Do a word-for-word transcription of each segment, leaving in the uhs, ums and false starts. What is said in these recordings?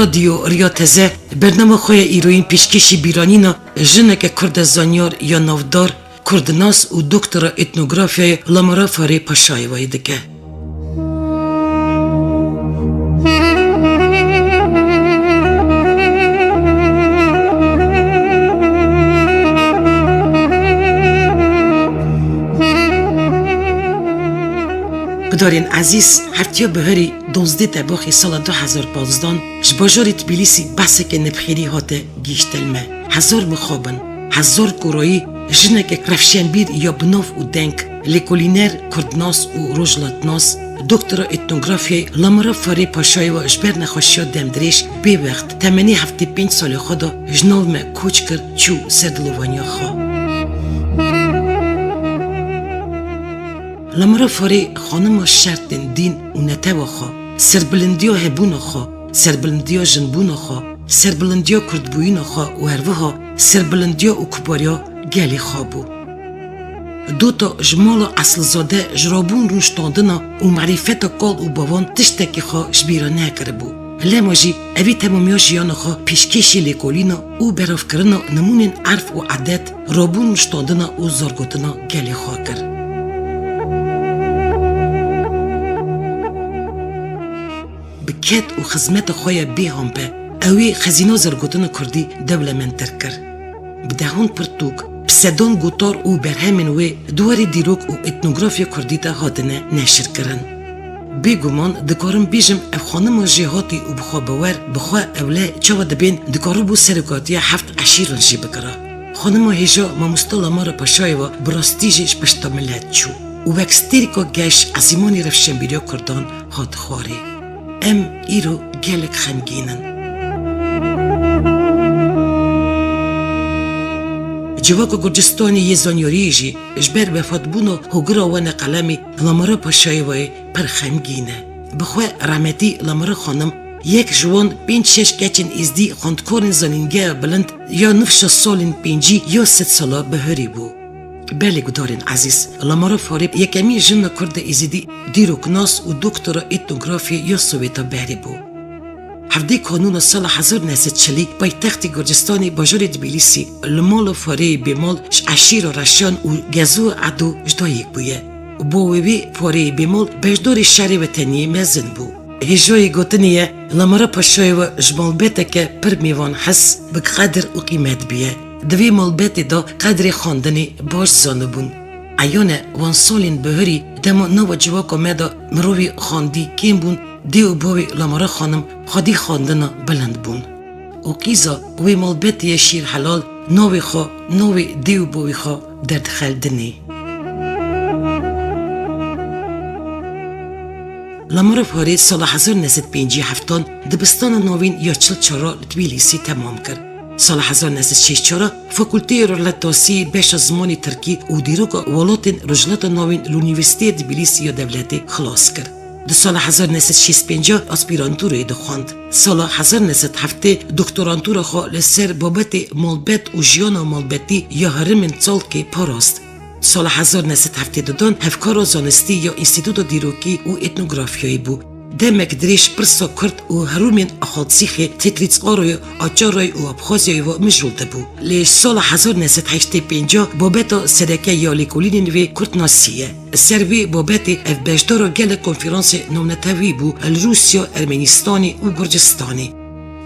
Radyo Riya Teze, bernama xwe ya îroyîn pêşkêşî bîranîna jineke Kurd e zanyar ya navdar, Kurdnas û doktora etnografyayê Lamara Farê Paşayevayê dike. Gudarên ezîz, heftiya biharî duwazdeh tebaxê sala du hezar panzdan ji bajarê Tbilîsî behseke nebxêrî hate gihîştin me. Hezar mixabin, hezar korayî, jineke rewşenbîr ya bi nav û deng, lêkolîner, kurdnas û rojhilatnas, doktora etnografyayê Lamara Farê Paşayeva ji ber nexweşiya demdirêj bêwext temenê heftê pênc salê xwe de ji nav me koç kir, çû ser dilovaniya xwe. Lamara Farê xanima şertên dîn û netewa xwe, serbilindiya hebûna xwe, serbilindiya jinbûna xwe, serbilindiya kurdbûyîna xwe û herwiha serbilindiya û kubariya gelê xwe bû. Dota ji mala esilzade ji rabûn rûniştandina û merîfeta kal û bavan tiştekî xwe ji bîra nekiribû. Lema jî evî temamiya jiyana xwe pêşkêşî lêkolîna û beravkirina nimûnên erf û edet, rabûn rûniştandina û zargotina gelê xwe kir. Bi ked û xizmeta xwe ya bêhampe, ew ê xezîna zargotina kurdî dewlemendtir kir. Bi dehan pirtûk, bi sedan gotar û berhemên wê di warê dîrok û etnografya kurdî de hatine neşirkirin. Bêguman dikarim bêjim, ev xanima jêhatî û bixwebawer, bi xwe ewle çawa dibên, dikaribû serokatiya heft eşîran jî bikira. Xanima hêja mamoste Lamara Paşayeva bi rastî jî ji pişta milet çû û wek stêrka geş ezîmanê rewşenbîriya kurdan hat xwarê. Em îro gelek xemgîn in. Civaka Gurcistanê yê zanyariyê jî ji ber wefatbûna hogira wan e qelemê Lamara Paşayevayê pir xemgîn e. Bi xwe rehmetî Lamara xanim yek ji wan pênc şeş keçên êzdî xwendkarên zanîngeha bilind ya nifşa salên pêncî ya sedsala biharî bû. Belê gudarên ezîz, Lamara Farê yekemîn jina Kurd e Êzidî dîroknas û doktora etnografyê ya Sowêta berê bû. Hevdê Kanûna sala hezar neh sed çilî paytextê Gurcistanê bajarê Tbilîsî li mala Fareyê Bêmal ji eşîra Reşan û Gezo Edo ji dayik bûye. Bo wê wê Fareyê Bêmal beşdarê şerê weteniyê mezin bû. Hêjayî gotinê ye, Lamara Paşayeva ji malbeteke pir mêvanhis, bi qedir û qîmet bûye. Di vê malbetê de qedrê xwendinê baş zanibûn. Eyan e, wan salên bihurî dema nava civaka me de mirovî xwendî kêm bûn, dê û bavê Lamara xanim xwedî xwendina bilind bûn. Û qîza wê malbetê ye Şîr Helal navê xwe, navê dê û bavê xwe derdixel dinê. Lamara Farê sala hezar neh sed pêncî heftan dibistana navîn ya çil çar li Tbilîsî temam kir. Sala hezar neh sed şêst çar Fakulteya Rojhilatnasî beşa zimanê tirkî û dîroka welatên Rojhilata Navîn li Unîversîteya Tbilîsî ya dewletê xilas kir. Di sala hezar neh sed şêst pênc aspîranturayê dixwend. Sala hezar neh sed heftê doktorantura xwe li ser babetê malbet û jiyana malbetî ya herêmên Çalkê parast. Sala hezar neh sed heftê dudan hevkara zanistî ya Înstîtuta Dîrokî û Etnografyayê bû. Demek dirêj pirsa Kurd û herûmên Axaltsîxê, Tekrîtsqaroyê, Açaroyê û Abxazyayê ve mijûl dibû. Lê sala hezar neh sed heştê pênc babeta sereke ya lêkolînên wê kurdnasî ye. Ser vê babetê ev beşdara gelek konferansê navnetewî bû li Rûsya, Ermenistanê û Gurcistanê.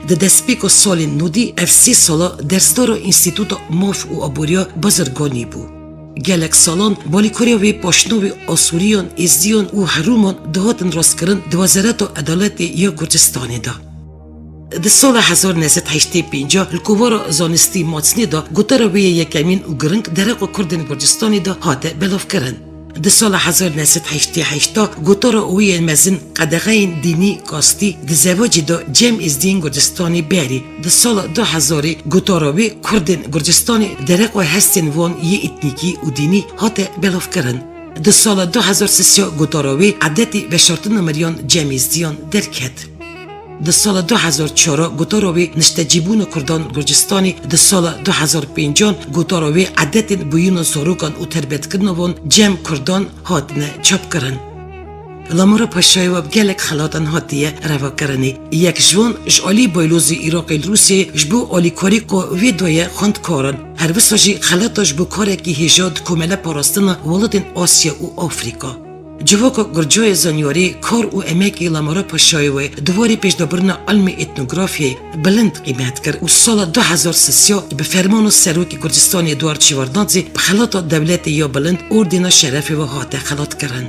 Di destpêka salên nodî ev sê sala dersdara Înstîtuta Maf û Aboriya Bazirganî bû. Gelek salan balîkariya wê paşnavê Asûriyan, Êzidiyan û Herûman dihatin rastkirin di Wezareta Edaletê ya Gurcistanê de. Di sala hezar neh sed heştê pênc li kovara zanistî Maçnê de gotara wê yê yekemîn û giring dereqa Kurdên Gurcistanê de hate belavkirin. Di sala hezar neh sed heştê heşt de gotara wê yê mezin qedexeyên dînî, kastî, di zewacê de cem Êzdiyên Gurcistanê berî. Di sala du hezarê gotara wê Kurdên Gurcistanê dereqa hestên wan yê etnîkî û dînî hate belavkirin. Di sala du hezar sisiya gotara wê edetî veşartina meriyan cem Êzdiyan derket. Di sala du hezar çara gotara wê niştecîbûna Kurdan Gurcistanê, di sala du hezar pêncan gotara wê edetên bûyîna zarokan û terbetkirina wan cem Kurdan hatine çapkirin. Lamara Paşayeva bi gelek xelatan hatiye revakirinê. Yek ji wan ji alî baylozê Iraqê li Rûsyayê ji bo alîkarî ku wê daye xwendkaran. Her wisa jî xelata ji bo karekî hêja di komele parastina welatên Asya û Afrîka. Civaka Gurcayê zanyarî, kar û emekê Lamara Paşayê wê di warê pêşdabirina ilmê etnografyayê bilind qîmet kir û sala du hezar sisiya bi fermana Serokê Gurcistanê Eduard Şêwardnadzê bi xelata dewletê ya bilind Ordêna Şerefê ve hate xelatkirin.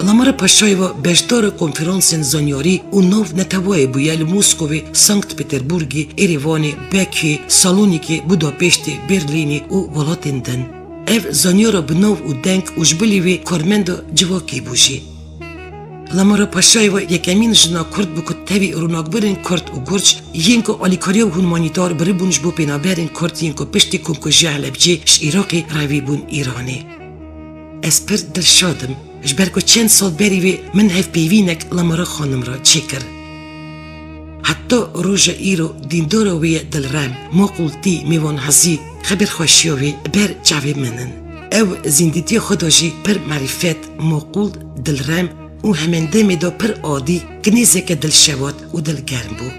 Lamara Paşayê ve beşdara konferansên zanyarî û nav netewayê bûye li Moskovê, Sankt Peterburgê, Êrêvanê, Bekuyê, Salonîkê, Budapêştê, Berlînê û welatên din. Ev zanyara bi nav û deng û ji bilî wê karmenda civakî bû jî. Lamara Paşayeva yekemîn jina Kurd bû ku tevî ronakbirên Kurd û Gurc yên ku alîkariya humanîtar biribûn ji bo pênaberên Kurd yên ku piştî Komkujiya Helebcê ji Iraqê revî bûn Îranê. Ez pir dilşad im, ji ber ku çend sal berî vê min hevpeyvînek Lamara Xanim re çêkir. Heta roja îro dîndora wê ye dilrem, maqûltî, mêvanhezî, xeberxweşiya wê ber çavê min in. Ew zîndîtiya xwe de jî pir merîfet, maqûl, dilrem û hemendemê de pir adî, kinêzeke dilşewat û dilgerm bû.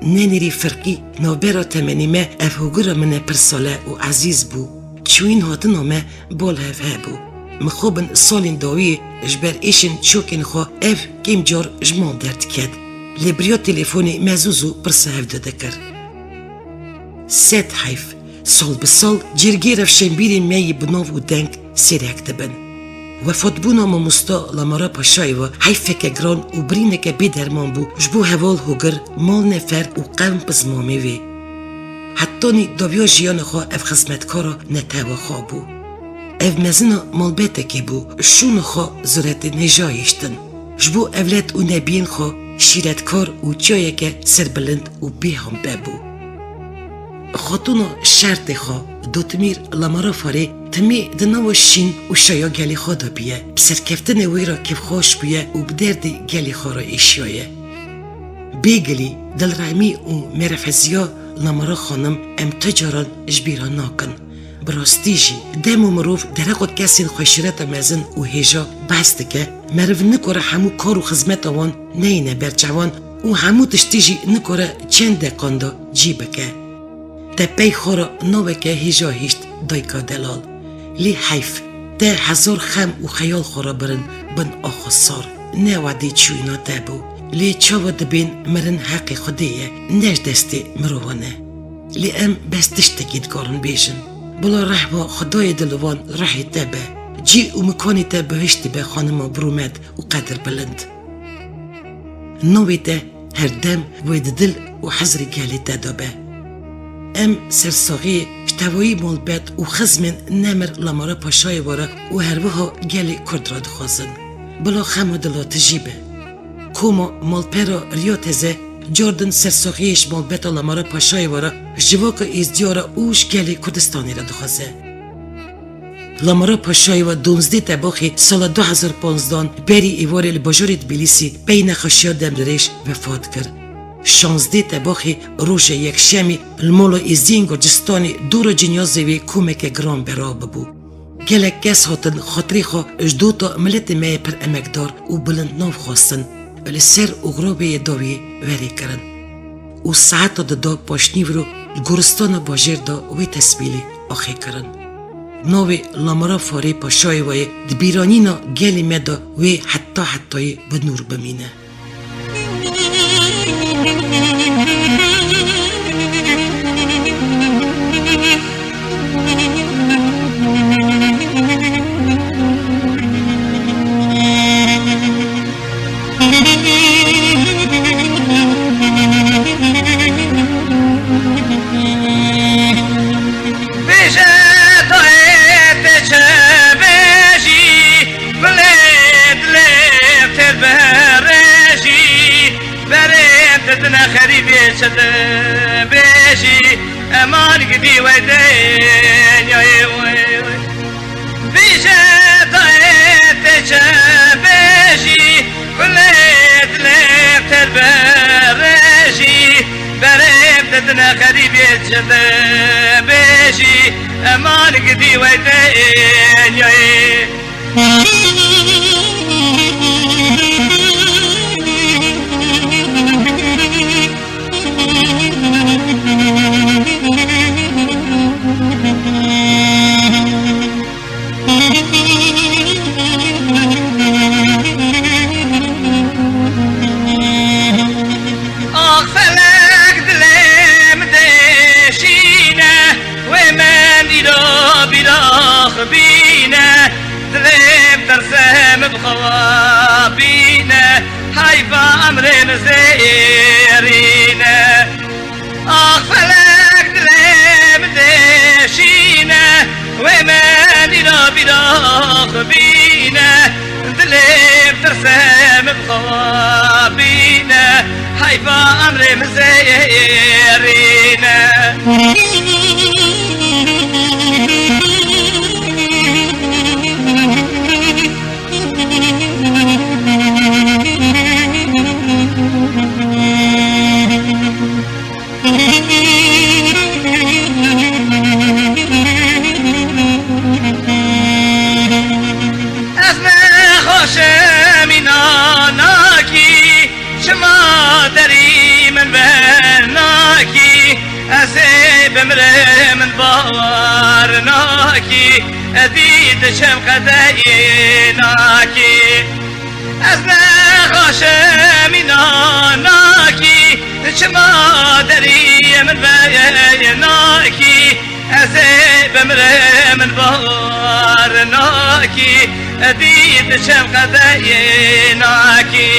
Nenêrî firqî navbera temenê me ev hogura min e pir sale û ezîz bû. Çûyîn hatina me bal hev hebû. Mixabin salên dawiyê ji ber êşên çokên xwe ev kêm car ji mal derdiket. Lê bi riya telefonê me zû zû pirsa hev didikir. Sed heyf, sal bi sal cîrgê rewşenbîrên me yê bi nav û deng sêrek dibin. Wefatbûna mamosta Lamara Paşayê ve heyfeke giran û birîneke bêderman bû ji bo heval hogir, mal nefer û qewm pizmamê wê. Hetanî dawiya jiyana xwe ev xizmetkara netewa xwe bû. Ev mezina malbetekê bû, şûna xwe zuretên hêja hiştin. Ji bo ewled û nebiyên xwe şîretkar û çiyayeke serbilind û bêhambe bû. Xatûna şertê xwe, Dotmîr Lamara Farê, timê di nava şîn û şaya gelê xwe de bûye, bi serkeftinê wê re kêfxweş bûye û bi derdê gelê xwe re êşiyaye. Bêgilî, dilremî û merefeziya Lamara Xanim em tu caran ji bîra nakin. Bi rastî jî, dema mirov dereqa kesên xweşîreta mezin û hêja behs dike, meriv nikare hemû kar û xizmeta wan neyêne ber çavan û hemû tiştî jî nikare çend deqan de cî bike. Te pey xwe re naveke hêja hişt, dayika delal. Lê heyf, te hezar xem û xeyal xwe re birin bin axa sar. Ne wedê çûyîna te bû. Lê çawa dibên mirin heqê Xwedê ye, ne ji destê mirovan e. Lê em bes tiştekî dikarin bêjin. Bila rehma Xwedayê di li van rehê te be. Cî û mikanê te bihiştî be, xanima birûmet û qedirbilind. Navê te her dem wê di dil û hizrê gelê te de be. Em sersaxiyê ji tevayî malbet û xizmên nemir Lamara Paşayê we re û herwiha gelê Kurd re dixwazin. Bila xema dila tijî be. Koma malpera Riya Teze cardin sersaxiyê ji malbeta Lamara Paşayê we re, ji civaka Êzdiya re û ji gelê Kurdistanê re dixwaze. Lamara Paşayê we duwazdeh Tebaxê sala du hezar panzdan berî êvarê li bajarê Tbilîsî pey nexweşiya demdirêj wefat kir. Şazdeh Tebaxê roja yekşemî li mala Êzdiyên Gurcistanê dora cinyazê wê komeke giran berav bibû. Gelek kes hatin xatirê xwe ji dota miletê me yê pir emekdar û bilindnav xwestin, li ser oxira wê yê dawiyê werê kirin û saeta di da paşnîvro li goristana bajêr de wê tesmîlê axê kirin. Navê Lamara Farê Paşayê we yê di bîranîna gelê me de wê heta hetayê bi nûr bimîne. Çi dibêjî, eman gidî wey dinyayê wey. Bêje dayê tê çi bêjî, kulê dilê ter berêjî, berê didine xerîbê çi dibêjî, eman gidî wey dinyayê. Ax felek dilê min deşîne, wê min îro bîrax bîne, dilê min terse min bi xwe bîne, heyfa emrê min zêrîne. Ax felek dilê min deşîne, wê min îro bîrax bîne, dilê min terse min bi xwe bîne, heyfa emrê min zêrîne. Ez nexweşim înan nakî, çima derî min ber nakî, ez ê bimirim min bawer nakî, ez dî diçim qedeyê nakî. Ez nexweşim înan nakî, çima derî min veye nakî, ez ê bimirim min bawer nakî, ez dî diçim qedeyê nakî.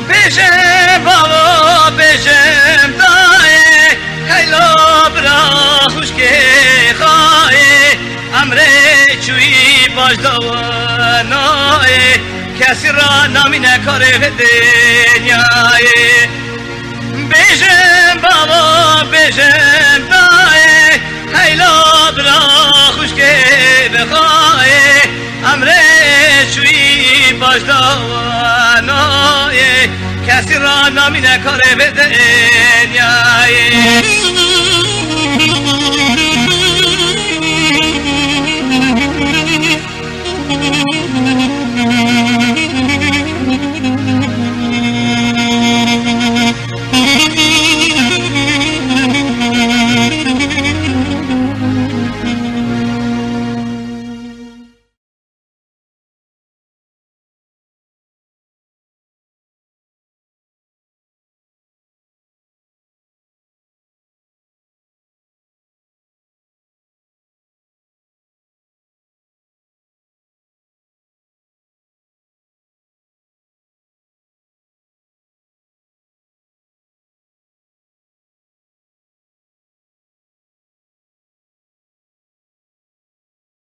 Bêje bavo, bêje dayê, heylo bira xwişkê xayê, emrê çûyî baş dawa nayê, kesî ra namîne karê vê dinyayê. Bêjim bavo, bêjim dayê, heylo bira xwişkê bixayê, emrê çûyî baş dawa nayê, kesî ra namîne karê vê dinyayê.